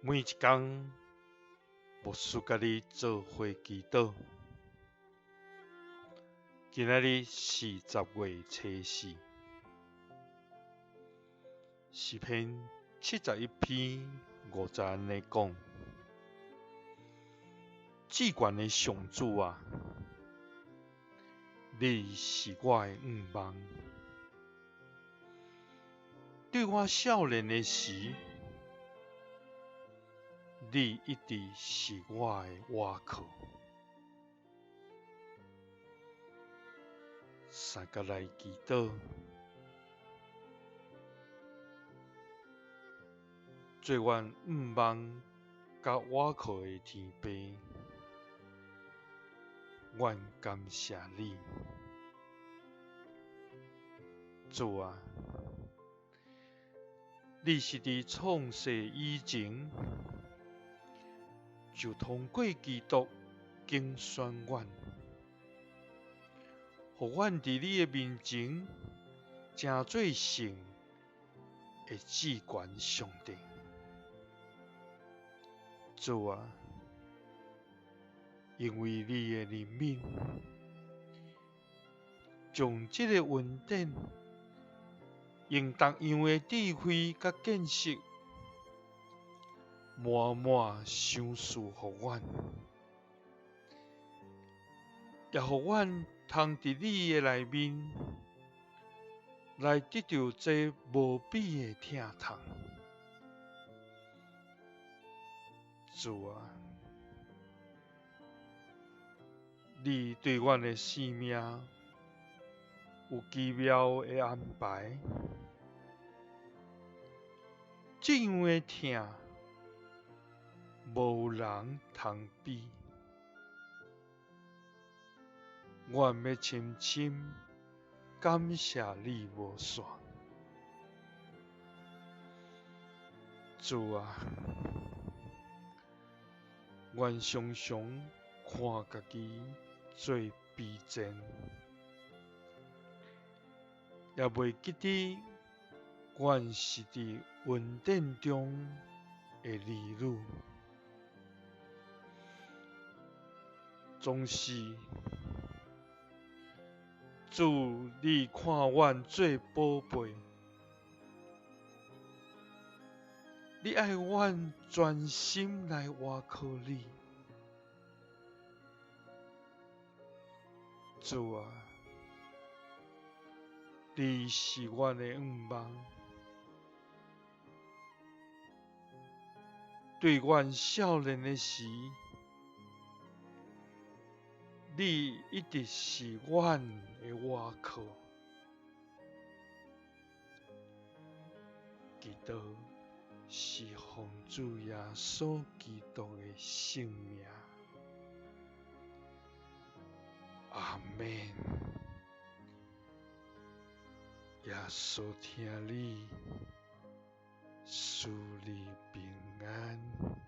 每一工，牧師佮你做伙祈禱。今仔日是10月初四，詩篇71篇5節按呢講：至懸的上主啊，你是我的向望。對我少年的時，你一直是我的倚靠。三佮來祈禱，做阮向望佮倚靠的天父，阮感謝你，主啊，你是佇創世以前就通過基督揀選阮，予阮佇你的面前成做聖的至懸上帝。主啊，因為你的憐憫，將這个恩典用各樣的智慧佮見識，滿滿賞賜予阮，也予阮通佇你的內面來得著這無比的疼痛。主啊，你對阮的生命有奇妙的安排，這樣的疼，無人通比。阮欲深深感謝你無煞。主啊，阮常常看家己做卑賤，也袂記得阮是佇恩典中的兒女，總是主你看阮做寶貝，你愛阮專心來倚靠你，主啊，你是阮的向望，對阮少年的時，你一直是阮的倚靠。祈禱是奉主耶穌基督的聖名，阿們。耶穌疼你，賜你平安。